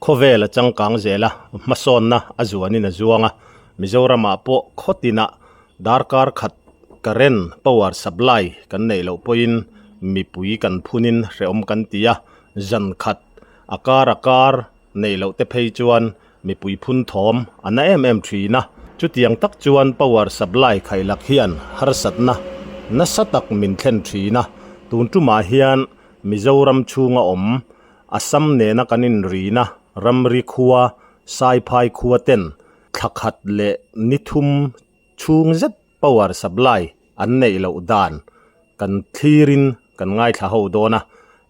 Khawvel a changkang zel a, hmasawnna a zuanin a zuang a, Mizoramah pawh khaw tinah darkar khat current power supply kan neih loh pawhin mipui kan phunin hrehawm kan ti a, zan khat a kar a kar neih loh te phei chuan mipui phun thawm a na em em thin a. Chutiang tak chuan power supply khailak hian harsatna nasa tak min thlen thin a, tun tumah hian Mizoram chhunga awm Assam nena kan inrina ramri khua Saiphai khua ten thla khat leh ni thum chhung zet power supply an neih loh dan kan thlirin kan ngaithla ho dawn a,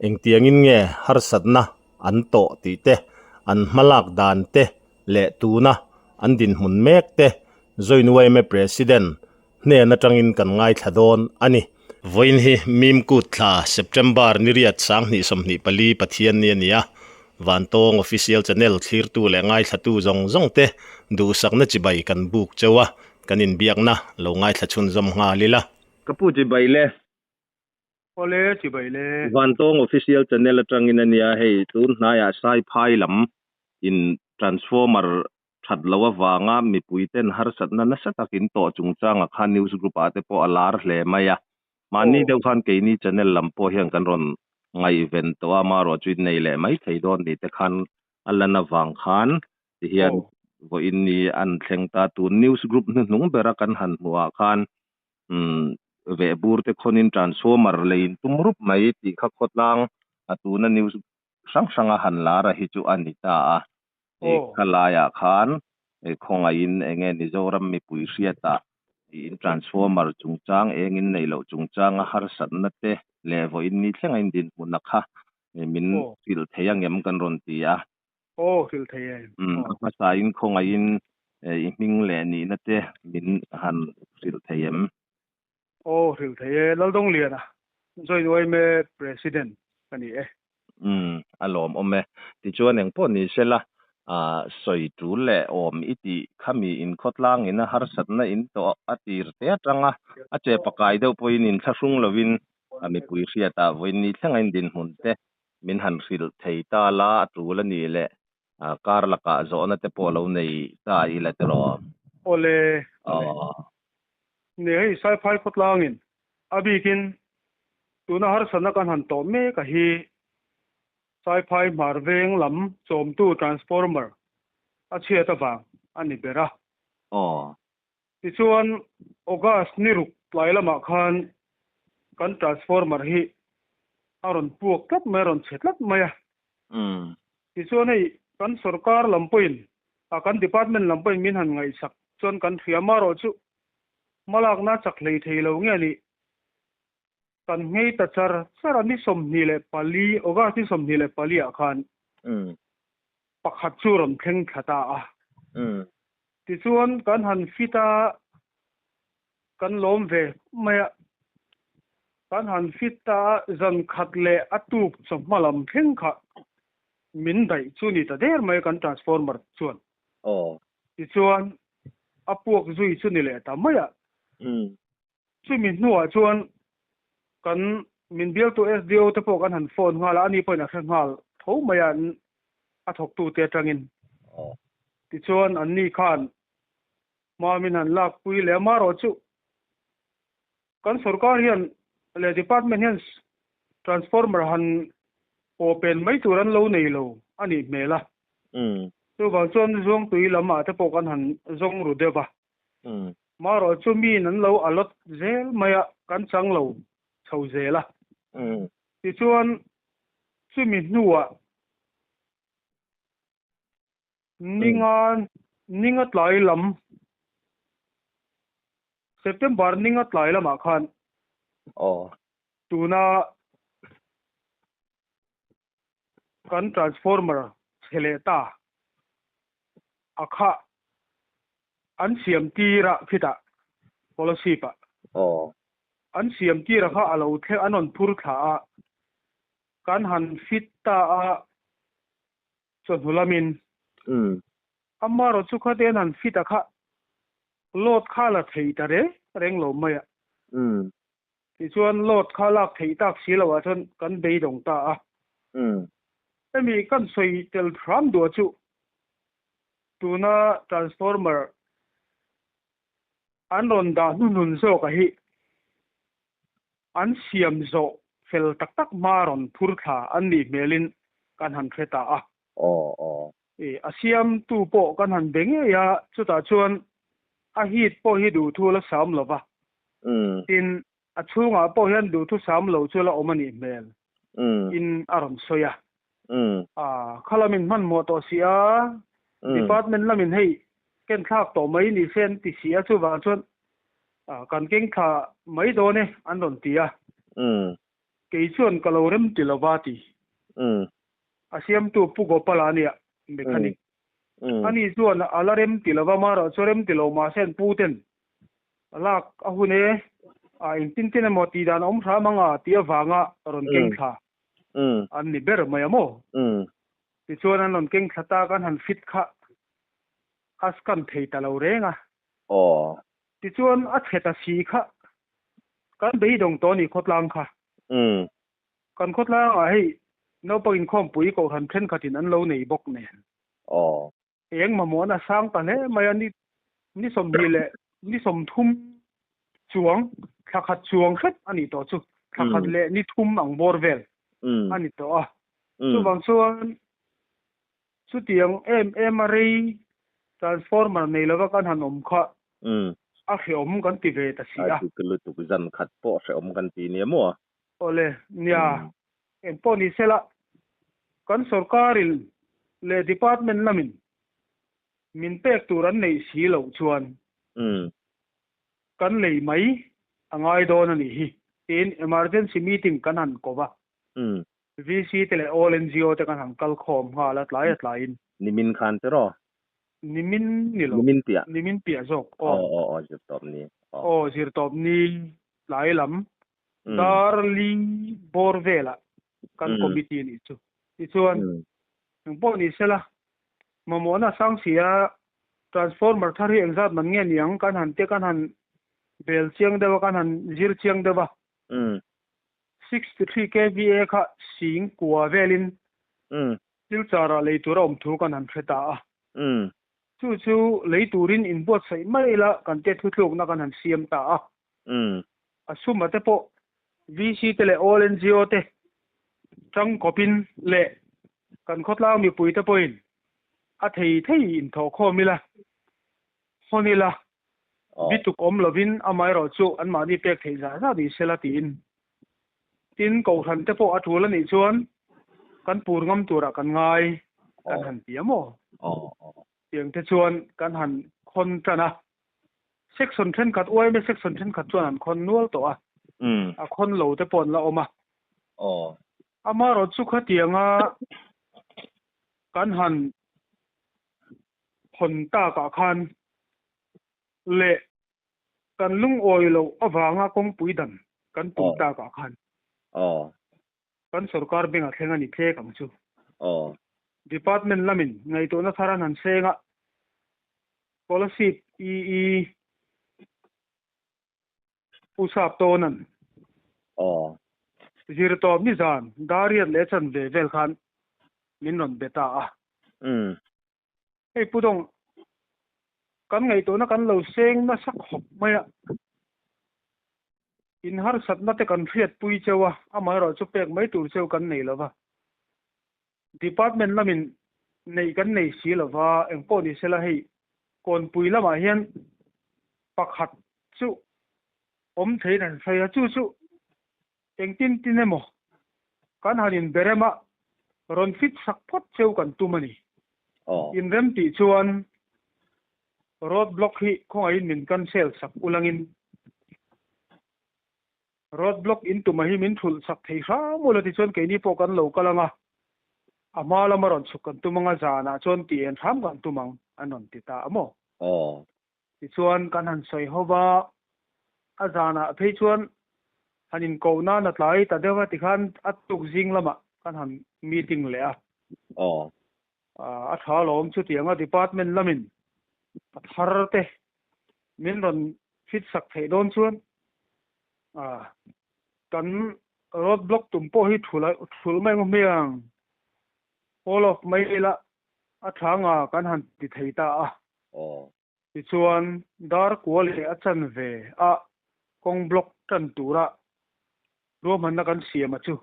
engtiangin nge harsatna an tawh tih te, an hmalak dan te leh tuna an dinhmun mek te Join yma President hnen atangin kan ngaithla dawn a ni. Vawiin hi Mimkut thla September ni riat 2024 Pathian ni a ni a, Vantawng Official Channel thlirtu leh ngaithlatu zawng zawng te duhsakna chibai kan buk cheu a, kan inbiakna lo ngaithla chhunzawm nghal ila. Ka pu chibai le. Awle chibai le. Vantawng Official Channel atangin a nia, hei tun hnaiah Saiphai lam in transformer that loh avanga mipui ten harsatna nasa takin tawh chungchanga khan news group ah te pawh a lar hle mai a. Mahni deuh khan keini channel lam pawh hian kan rawn ngaihven tawh a, amaherawh chu innei leh mai thei dawn ni te khan a lan avang khan tihian vawiin ni an thleng ta. Tun news group hnuhnung bera kan han hmuh ah khan umm vehbur te khawnin transformer leiin tum rup mai tih kha khawtlang a tuna news hrang hranga han lar a hi chu a ni ta a. I khalaiah khan khawngaihin eng nge Mizoram mipui hriatah in transformer chungchang eng in neih loh chungchanga harsatna te leh vawiin ni thlenga in dinhmunna kha min hrilh thei angem kan rawn ti a. Aw hrilh thei e. A hmasain khawngaihin i hming leh nihna te min han hrilh thei em? Aw hrilh thei e, Laldongliana, Join yma President ka ni e. Umm, a lawmawm e. Tichuan engpawh ni sela, sawi tul leh awm i tih khami inkhawtlangin a harsatna in tawh a tir te atanga a che pakai deuh pawhin inthlahrung lovin a mipui hriatah vawiin ni thlenga in dinhmun te min han hrilh thei ta la a tul a nih leh kar lakah zawhna te pawh lo nei ta ila tiraw? Awle, awle. Ni hei Saiphai khawtlangin a bikin tuna harsatna kan han tawh mek a hi Saiphai hmar veng lam chawmtu transformer a chhiat avang a ni ber a. Aw. Tichuan August ni ruk tlai lamah khan kan transformer hi a rawn puak tlat mai a, rawn chhe tlat mai a. Tichuan hei kan sorkar lam pawhin a kan department lam pawhin min han ngaihsak chuan kan hria marawh chu hmalakna chak hlei thei lo nge nih kan nghei ta char char a ni 24 August ni 24 ah khan pakhat chu rawn thleng thla ta a. Tichuan kan han fit a kan lawm ve mai a kan han fit ta a zan khat leh a tuk chawhma lam thleng kha min daih chu ni ta der mai kan transformer chuan. Aw. Tichuan a puak zui chu ni leh ta mai a. Chumi hnuah chuan kan min bialtu SDO te pawh kan han phone nghal a, ani pawhin a hre nghal tho mai a, a thawktute atangin. Aw. Tichuan anni khan hma min han lakpui leh a, marawh chu Kan sorkar hian leh department hian transformer han open mai tur an lo nei lo a nih hmel a. Chuvang chuan Zuangtui lam ah te pawh kan han zawng ru deuh a. Marawh chu miin an lo allot zel mai a, kan chang lo chho zel a. Tichuan chumi hnuah Ninga ninga tlai lam September ninga tlai lamah khan Aw. tuna kan transformer chhe leh ta a kha an siam tir a khitah Kolasib ah Aw. an siam tir a kha a lo thleng an rawn phur thla a kan han fit ta a Chawhnu lamin amarawh chu khate an han fit a kha load kha la thei ta reng reng lo mai a. Tichuan load kha lak theih tak si loah chuan kan beidawng ta a. Hemi kan sawi tel hram duah chu tuna transformer an rawn dah hnuhnun zawk a hi an siam zawh fel tak tak hma rawn phur thla an nih hmelin kan han hre ta a. Aw aw. A siamtu pawh kan han be ngei a, chutah chuan a heat pawh hi duhthu la sam lo va. Tin, a chhungah pawh hian duhthu sam lo chu la awm a nih hmel in a rawn sawi a. Kha lamin hmanhmawh tawh si a, department lamin hei ken thlak tawh mai ni se an ti si a, chuvang chuan kan keng thla mai dawn e an rawn ti a. Kei chuan ka lo rem ti lova ti. A siamtu Pu Gopala a nia, mechanic. Ani chuan a la rem ti lova, amaherawh chu rem ti lo mahse an pu ten lak a hun e, a engtin tin emaw tih dan a awm hram ang a tih avanga rawn keng thla an ni ber mai a maw? Tichuan an rawn keng thla tak an han fit kha a scan thei ta lo reng a. Tichuan a chhe ta si kha kan beidawng tawh a ni khawtlang kha. Kan khawtlangah hei naupang inkhawmpui kohhran thenkhatin an lo nei bawk nen. Eng mamawhna sang ta hle mai a, ni 20 leh ni 30 chuang, thla khat chuang hret a nih tawh chu, thla khat leh ni thum ang bawr vel a ni tawh a. Chuvang chuan chutiang em em a rei transformer nei lova kan han awm kha a hrehawm kan ti ve ta si a. A dik lutuk zan khat pawh hrehawm kan ti nia maw? Awle, nia, eng pawh ni sela, kan sorkarin leh department lamin min pek tur an neih si loh chuan kan lei mai a ngai dawn a nih hi tiin emergency meeting kan han ko va. VC te leh all NGO te kan han kal khawm nghal a tlai a tlaiin. Nimin khan te rawh. Nimin ni lo. Nimin piah. Nimin piah zawk. Aw. Aw aw aw zirtawp ni. Aw. Aw zirtawp ni tlai lam Darli bawr velah kan committee a nih chu. Tichuan, engpawh ni sela, mamawhna a sang si a, transformer thar hi engzat man nge niang kan han tia kan han bel chiang deuh a, kan han zir chiang deuh a. 63 kva kha sing kua velin Silchar-ah lei tur a awm thu kan han hre ta a. Chu chu lei turin inbuatsaih mai ila kan tia thutlukna kan han siam ta a. A suma te pawh VC te leh All NGO te tangkawpin leh kan khawtlang mipui te pawhin a thei thei inthawhkhawm ila, hawn ila, bituk awm lovin amaherawh chu anmahni pek theih zah zah ni sela tiin. Tin, kohhran te pawh a tul a nih chuan kan pur ngam turah kan ngai kan han ti a maw? Tiang te chuan kan han khawn tan a. Section thenkhat, yma section thenkhat chuan an khawn nual tawh a, a khawn lo te pawh an la awm a. Amaherawh chu khatianga kan han khawn takah khan leh kan lungawi loh avanga kawngpui dan kan tum takah khan kan sorkar beng a thleng a ni tlek ang chu. Department lamin ngaihtuahna thar an han seng a, Scholarship EE Pu Sap Tawna'n zirtawp nizan Dariat leh chanve vel khan min rawn be ta a. Hei Pu Dawng, kan ngaihtuahna kan lo seng nasa khawp mai a, in harsatna te kan hriatpui cheu a, amaherawh chu pek mai tur cheu kan nei lo va. Department lamin neih kan nei si lo va, engpawh ni sela hei kawnpui lamah hian pakhat chu awm theiin an sawi a, chu chu engtin tin emaw kan han inberem a, rawn fit sak phawt cheu kan tum a ni. Inrem tih chuan road block hi khawngaihin min cancel sak ulangin. Road block in tuma hi min thulh chak thei hram ula tichuan keini pawh kan lo kal ang a, a hma lama rawn chhuk kan tum ang a, zanah chuan tih en hram kan tum ang an rawn ti ta a maw? Tichuan kan han sawi ho va, a zanah phei chuan han inkoh nan a tlai ta deuh a tikhan a tuk zing lamah kan han meeting leh a. A tha alawm chutianga department lamin a thar te min rawn fit sak theih dawn chuan kan road block tum pawh hi thul mai ngawt mai ang. Call off mai ila a tha nga kan han ti thei ta a. Tichuan dar kua leh a chanve a kawng block tan tura ruahmanna kan siam a chu.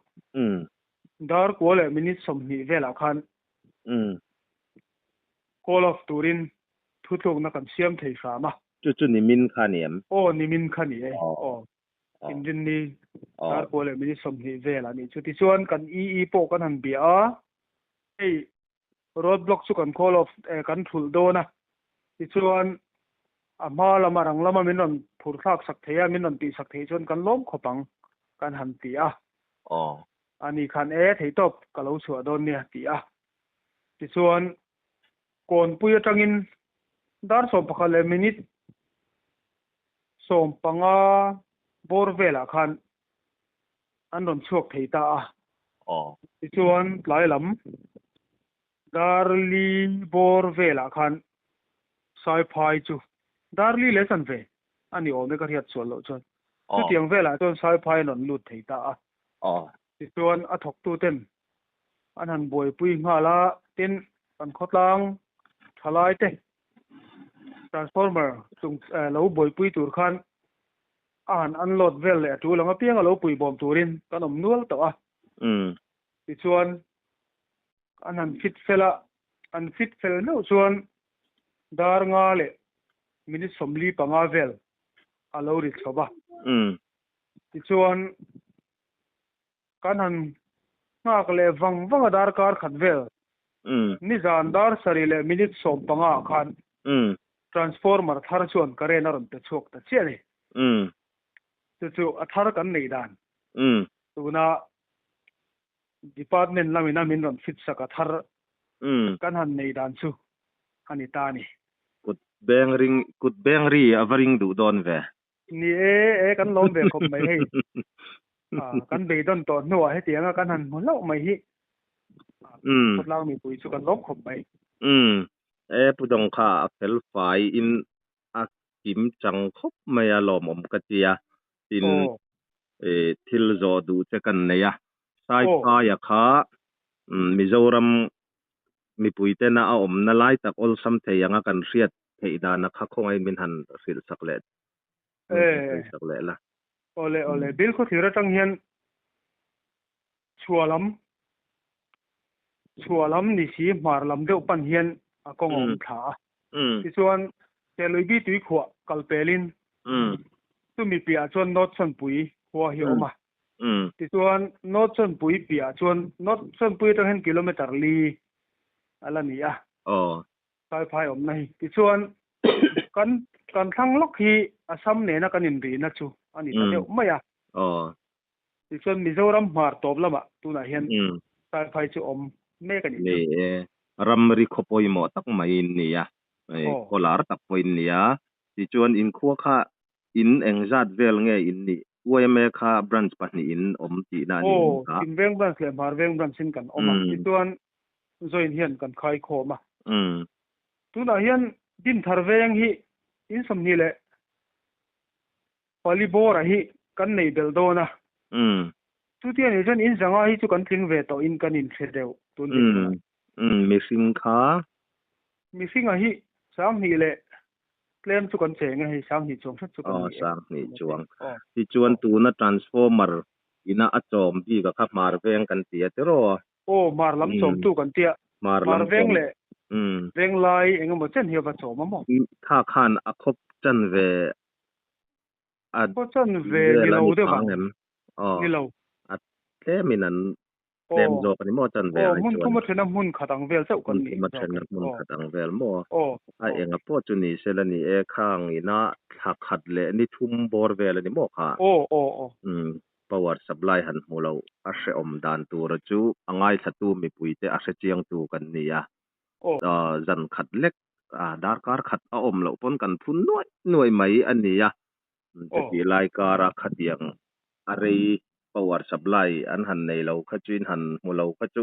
Dar kua leh minute 20 velah khan call off turin thutlukna kan siam thei hram a. Chu chu nimin kha ni em? Aw nimin kha ni e. Aw. Inrinni dar kua leh minute 20 vel a nih chu. Tichuan kan EE pawh kan han bia a, hei road block chu kan call off kan thulh dawn a, tichuan a hma lama rang lama min rawn phur thlak sak thei a, min rawn tih sak theih chuan kan lawm khawp ang kan han ti a. Ani khan e theihtawp ka lo chhuah dawn nia ti a. Tichuan kawnpui atangin dar 11 leh minute 15 bawr velah khan an rawn chhuak thei ta a. Tichuan tlai lam dar li bawr velah khan Saiphai chu dar li leh chanve a ni awm e ka hriat sual loh chuan. Chutiang velah chuan Saiphai an rawn lut thei ta a. Tichuan a thawktuten an han buaipui nghal a, tin kan khawtlang thalai te transformer chung lo buaipui tur khan a han unload vel leh a tul ang apiang a lo puibawm turin kan awm nual tawh a. Tichuan an han fit fel a, an fit fel meuh chuan dar nga leh minute 45 vel a lo ri chho va. Tichuan kan han nghak leh vang vang a darkar khat vel. Nizan dar 7 leh minute 15 ah khan transformer thar chuan current a rawn pe chhuak ta chiah a ni. Chu chu a thar kan nei dan. Tuna department lamina min rawn fit sak a thar kan han nei dan chu a ni ta a ni. Kut beng ring, kut beng ri a va ring duh dawn ve. Ni e, e kan lawm ve khawp mai hei. Kan beidawn tawh hnuah hetianga kan han hmu hlauh mai hi khawtlang mipui chu kan lawm khawp mai. E Pu Dawng kha a fel fai in a kim chang khawp mai a lawmawm ka ti a, tin thil zawh duh che kan nei a, Saiphaia kha Mizoram mipui tena a awmna lai tak awlsam thei anga kan hriat theih dana kha khawngaih min han hrilh sak leh min han hrilh sak leh la. Awle awle Bil khawthlir atang hian chhuah lam chhuah lam ni si hmar lam deuh pan hian a kawng a awm thla a. Tichuan Teluibi tuikhuah kal pelin chumi piahah chuan North Chawnpui khua hi a awm a. Tichuan North Chawnpui piahah chuan North Chawnpui atang hian kilometer li a la ni a. Saiphai awmna hi. Tichuan kan kan thlang lawk hi Assam nena kan inrihna chu a ni ta deuh mai a. Tichuan Mizoram hmar tawp lamah tunah hian Saiphai chu awm mek a nih chu. Ni e, ramri khaw pawimawh tak mai in ni a, khaw lar tak pawh in ni a. Tichuan inkhua kha in engzat vel nge in nih? YMA kha branch pahnih in awm tihna a ni Aw, Chhimveng branch leh Hmarveng branch in kan awm a. Tichuan join hian kan khai khawm a. Tunah hian Dinthar veng hi in 24 bawra hi kan nei belh dawn a. Chutia nih chuan in zanga hi chu kan tling ve tawh in kan inhre deuh tun ni chuan. Mihring kha. Mihringa hi 2000 leh tlem chu kan cheng a hei 2000 chuang hret chu kan ni e. 2000 chuang. Tichuan tuna transformer ina a chawm bik a kha hmar veng kan ti a tiraw? Aw hmar lam chawmtu kan tia. Hmar lam veng leh veng lai eng emaw chen hi a va chawm a maw? Kha khan a khawp chan ve a Khaw chan ve ni lo deuh ang. Ni lo. A tlemin an tlem zawk a ni maw chan ve ai chuan. Hmun thum a then a hmun khat ang vel chauh kan ni. Hmun thum a then a hmun khat ang vel maw? A enga pawh chu ni sela ni e khang ina thla khat leh ni thum bawr vel a ni maw kha? Power supply han hmu lo a hrehawm dan tura chu a ngaithlatu mipuite a hrechiangtu kan ni a. Zan khat lek darkar khat a awm loh pawn kan phun nuai nuai mai a ni a. Chutih lai kara khatiang a rei power supply an han nei lo kha chu in han hmu lo kha chu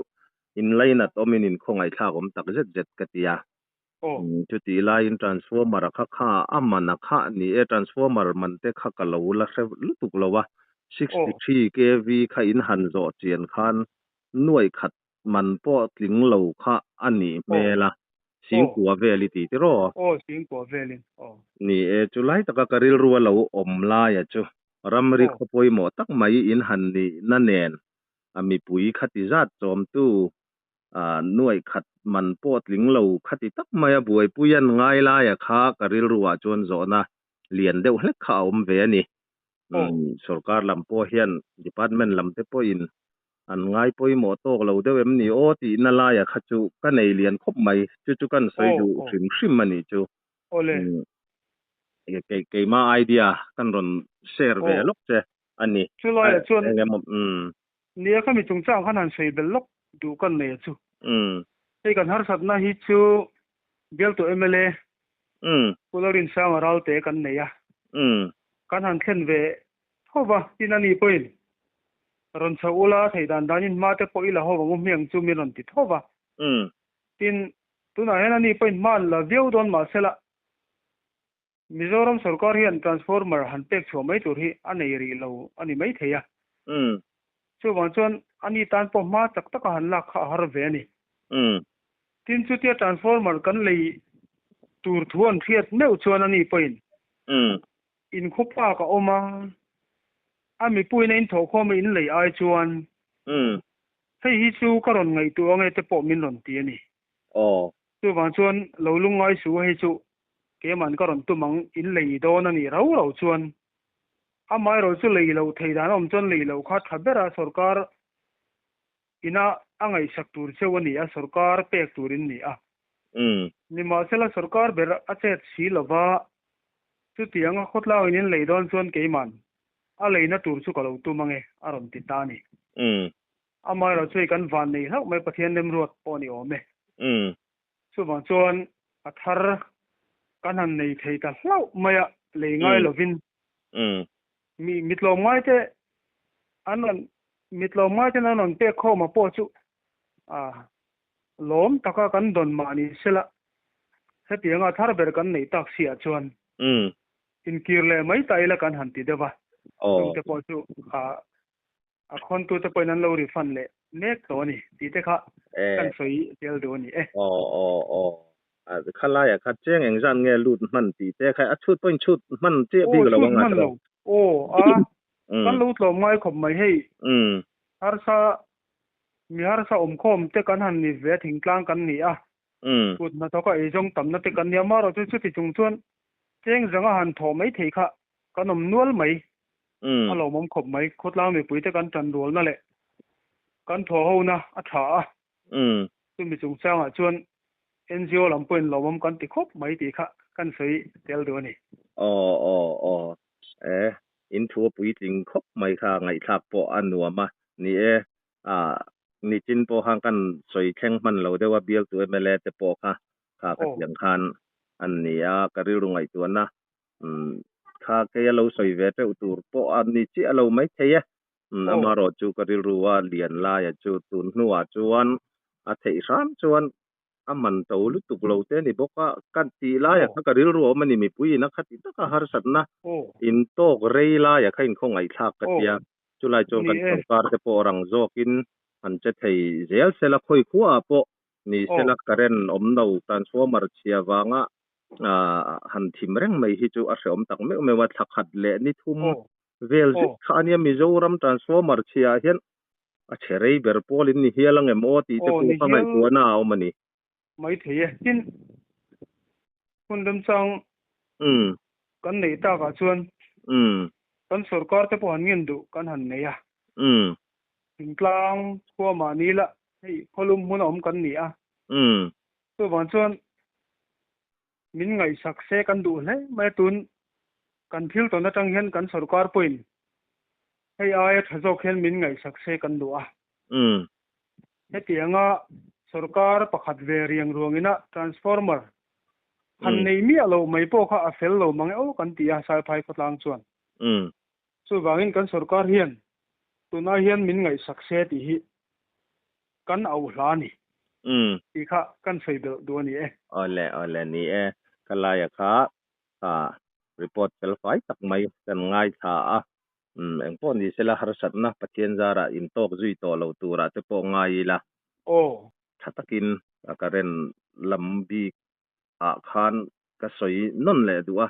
in lainat awmin in khawngaihthlak awm tak zet zet ka ti a. Chutih laiin transformer a kha kha a man a kha ni e, transformer man te kha ka lo la hre lutuk lo a, 63 kv kha in han zawh chian khan nuai khat. man pawh tling lo kha a nih hmel a, Singkua vel i ti tiraw? Aw, Singkua velin, aw. Ni e, chu lai taka ka rilru a lo awm laia chu ramri khaw pawimawh tak mai in han nihna nen a mipui khati zat chawmtu nuaih khat man pawh tling lo khati tak maia buaipui an ngai laia kha ka rilruah chuan zawhna lian deuh hlek kha a awm ve a ni. Sorkar lam pawh hian department lam te pawhin an ngai pawimawh tawk lo deuh em ni aw tihna laia kha chu ka nei lian khawp mai. Chu chu kan sawi duh hrim hrim a nih chu. Keima idea kan rawn share ve lawk che a ni. Chu laiah chuan Nia khami chungchang khan han sawi bel lawk duh kan nei a chu. Hei kan harsatna hi chu bialtu mla Pu Lalrinsanga Ralte kan nei a. Kan han thlen ve tho va, tin a ni pawhin rawn chho ula thei dan danin hma te pawh i la ho ang u hmiang chu min rawn ti tho va. Tin, tunah hian a ni pawhin hma an la viau dawn mahsela Mizoram sorkar hian transformer han pek chhuah mai tur hi a nei rih lo a ni mai thei a. Chuvang chuan a ni tan pawh hma tak taka han lak kha a har ve a ni. Tin, chutia transformer kan lei tur thu an hriat meuh chuan a ni pawhin inkhawpa ka awm a, a mipuiin a inthawhkhawm a inlei ai chuan hei hi chu ka rawn ngaihtuah ange te pawh min rawn ti a ni. Chuvang chuan lo lungngai suh hei chu Keiman ka rawn tum ang, in lei dawn a nih rau rau chuan amaherawh chu lei loh thei dan a awm chuan lei loh kha tha ber a, sorkar ina a ngaihsak tur cheu a ni a, sorkar pek tur in ni a. Nimahsela sorkar ber a chet si lova, chutianga khawtlangin in lei dawn chuan keiman a leina tur chu ka lo tum ange a rawn ti ta a ni. Amaherawh chu hei kan van nei hlauh mai Pathian remruat pawh a ni awm e. Chuvang chuan a thar kan han nei thei ta hlauh mai a, lei ngai lovin mi mi tlawmngai te an rawn mi tlawmngai ten an rawn pek khawm a pawh chu a lawm taka kan dawn mah ni sela hetianga a thar ber kan neih tak si ah chuan inkir leh mai ta ila kan han ti deuh a, chungte pawh chu a A khawntute pawhin an lo refund leh mek tawh a ni tih te kha kan sawi tel duh a ni e. Aw aw aw. A khalaiah kha cheng engzat nge lut hman tih te kha a chhut pawhin chhut hman chiah bik lo ang a. Aw chhut hman lo. Aw a kan lo tlawm ngai khawp mai hei. Harsa mi harsa awmkhawm te kan han ni ve a thingtlang kan ni a. Kut hnathawka eizawng tamna te kan ni a marawh chu chuti chung chuan cheng zanga han thawh mai thei kha kan awm nual mai. A lawmawm khawp mai. Khawtlang mipuite kan tanrualna leh kan thawhhona a tha a. Chumi chungchangah chuan NGO lam pawhin lawmawm kan ti khawp mai tih kha kan sawi tel duh a ni. Aw aw aw. E, in thu a puitling khawp mai kha ngaihthlak pawh a nuam a. Ni e, ah nichin pawh khan kan sawi thleng hman lo deuh a, bialtu mla te pawh kha kha ka tiang khan an ni a, ka rilru ngaihtuahna Umm, kha kei a lo sawi ve teuh tur pawh a ni chiah lo mai thei e. Umm, amaherawh chu ka rilru a lian laia chu tun hnuah chuan a theih hram chuan a man to lutuk lo te a ni bawk a, ka tih laia kha ka rilru a awm a ni, mipui in a khati taka harsatna in tawk rei laia kha inkhawngaihthlak ka tia, chulai chuan kan sorkar te pawh rang zawkin han che thei zel sela khawi khuaah pawh ni sela current awm lo transformer chhia vanga han thim reng mai hi chu a hreawm tak meuh meuh a, thla khat leh ni thum vel zet kha a nia Mizoram transformer chhiah hian a chhe rei ber pawl in ni hial ang em aw tih te pawh ka ngaihtuahna a awm a ni. Mai thei e. Tin, hun remchang kan neih takah chuan kan sorkar te pawh han ngen duh kan han nei a. Thingtlang khua mahni lah hei khawlum hmun a awm kan ni a. Chuvang chuan min ngaihsak se kan duh hle mai a, tun kan thil tawn atang hian kan sorkar pawhin hei aia tha zawk hian min ngaihsak se kan duh a. Hetianga sorkar pakhat ve riang ruangina transformer han nei miah lo mai pawh kha a fel lo mang e aw kan ti a Saiphai khawtlang chuan. Chuvangin kan sorkar hian tunah hian min ngaihsak se tih hi kan auh hla a ni tih kha kan sawi belh duh a ni e. Awle awle ni e, ka laia kha kha report fel fai tak mai kan ngaithla a, engpawh ni sela harsatna Pathian zarah intawk zui tawh lo turah te pawh ngai ila. Aw. Tha takin a current lam bik ah khan ka sawi nawn leh duh a,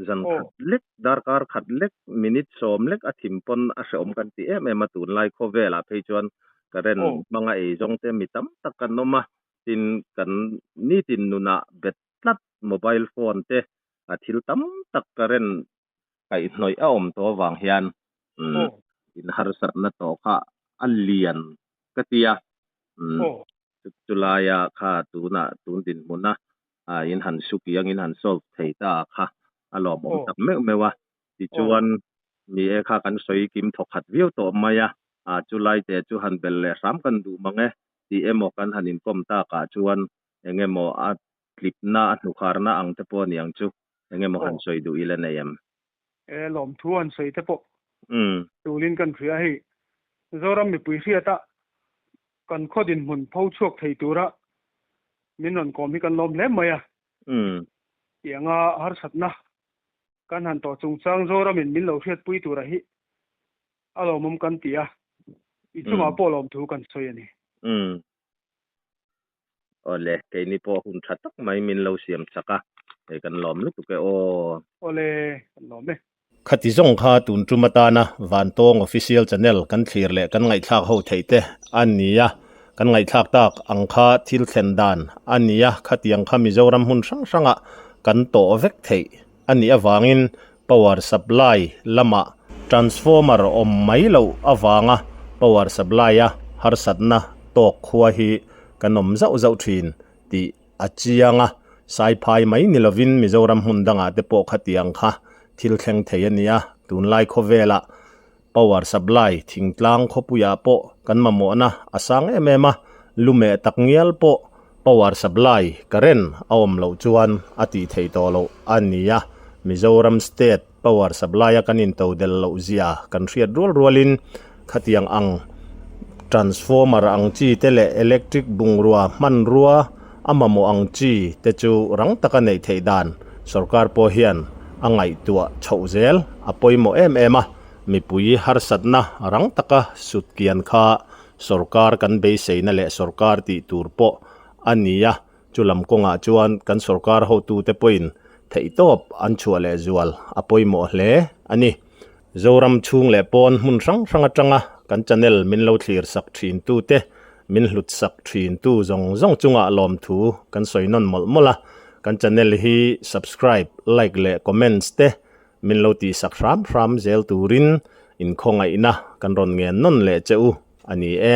zan khat lek, darkar khat lek, minute sawm lek a thim pawn a hrehawm kan ti em em a, tunlai khawvel ah phei chuan current hmanga ei zawng te mi tam tak kan awm a, tin kan nitin nunah bet tlat mobile phone te a thil tam tak current kaihhnawih a awm tawh avang hian in harsatna tawh kha a lian ka ti a, chulaia kha tunah tun dinhmuna in han suki ang in han solve thei ta kha a lawmawm tak meuh meuh a, tichuan ni e kha kan sawi kim thawkhat viau tawh mai a, chulai te chu han bel leh hram kan duh mang e tih emaw kan han inkawm takah chuan eng emaw a tlipna a hnukharna ang te pawh a ni ang chu eng emaw han sawi duh ila nei em? E lawmthu han sawi te pawh tulin kan hria hei Zoram mipui hriata kan khaw dinhmun pho chhuak thei tura min rawn kawm hi kan lawm hle mai a. Tianga harsatna kan han tawh chungchang Zoramin min lo hriatpui tura hi a lawmawm kan ti a, i chungah pawh lawmthu kan sawi a ni. Awle, keini pawh hun tha tak mai min lo siam chak a, hei kan lawm lutuk e aw. Awle, kan lawm e. Khati zawng kha tun tum atana Vantawng Official Channel kan thlir leh kan ngaihthlak ho theih te a ni a, kan ngaihthlak tak ang kha thil thlen dan a ni a, khatiang kha Mizoram hmun hrang hrangah kan tawh vek theih a nih avangin power supply lamah transformer awm mai loh avanga power supply a harsatna tawk khua hi kan awm zauh zauh thin tih a chiang a, Saiphai mai ni lovin Mizoram hmun dangah te pawh khatiang kha thil thleng thei a ni a, tunlai khawvelah Power supply thingtlang khawpuiah pawh kan mamawhna a sang em em a, lumeh tak ngial pawh power supply current a awm loh chuan a tih theih tawh loh a ni a, Mizoram state power supply a kan into del loh zia kan hriat rual rualin khatiang ang transformer ang chi te leh electric bungrua hmanrua a mamawh ang chi te chu rang taka neih theih dan sorkar pawh hian a ngaihtuah chhoh zel a pawimawh em em a, mipui harsatna rang taka sut kian kha sorkar kan beiseina leh sorkar tih tur pawh a ni a, chu lam kawngah chuan kan sorkar hotute pawhin theihtawp an chhuah leh zual a pawimawh hle a ni. Zoram chhung leh pawn hmun hrang hrang atanga kan channel min lo thlir sak thin tu te, min hlut sak thin tu zawng zawng chungah lawmthu kan sawi nawn mawlh mawlh a, kan channel hi subscribe, like leh comments te min lo tih sak hram hram zel turin inkhawngaihna kan rawn ngen nawn leh che u a ni e.